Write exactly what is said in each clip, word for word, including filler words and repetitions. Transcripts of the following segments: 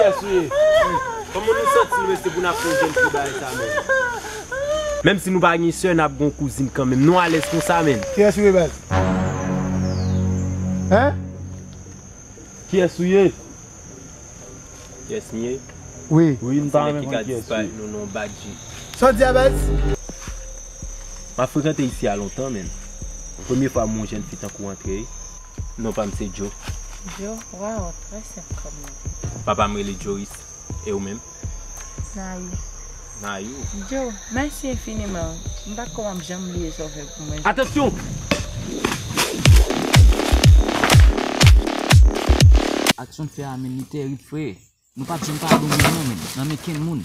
Kiyès ou ye? Kòman nou santi nou mesye pou n ap fè yon jèn fi bagay sa menm? Menm si nou pa gen sè, n ap gen yon kouzin kanmenm. Nou alèz konsa menm. Kiyès ou ye, baz? Hein? Kiyès ou ye? Kiyès m ye? Wi. Wi, m ta renmen konn kiyès ou ye. Se nèg ki ka disparèt nou non Badji. Sa w di a, baz? M ap frekante isi a lontan, menn. Premye fwa m wè yon jèn fi tankou w antre. Non pa m se Joe. Joe? Wow, trè senp kòm non. Papa m rele Joris. E ou menm? Nayou. Nayou. Joe, mèsi enfiniman. M pa t konn ap janm bliye sa w fè pou mwen. Atansyon! Aksyon w fè a, menn, li tèrib, frè. Nou p ap janm padone w non, menn, nan men kenn moun.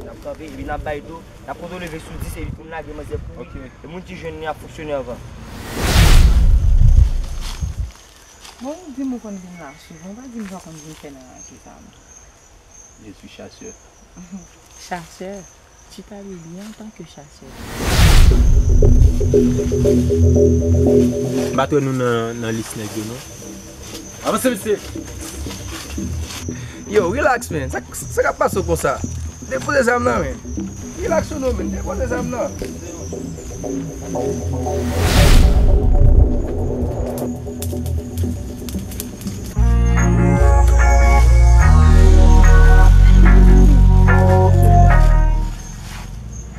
N ap kanpe, epi n ap bay do, n ap kontwole vin sou dis, epi pou n lage manzè kouri. Ok. E moun ki jwenn li ap fonksyone anvan. Bon, ou di m ou konn vin la souvan, ou pa di m sa w konn vin fè nan raje sa, non. Je suis chasseur. Chasseur? Tu t'habilles bien en tant que chasseur. M pa t wè nou nan, nan lis nèg yo, non. Avanse, mesye! Yo, relax, man. Sa, sa k ap pase w konsa? Depoze zam nan, man. Relax ou non, man. Depoze zam nan.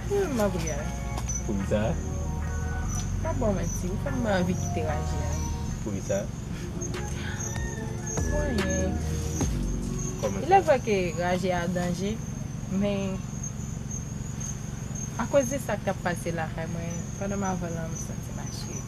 Mwen menm m ap ri a. Poukisa? Pa ba w manti, ou fè m anvi kite raje a. Poukisa? Pou anyen. Kòman sa? Il est vrai ke raje a danje, men akoz de sa k t ap pase lakay mwen, pandan m avè w la, m santi m achire.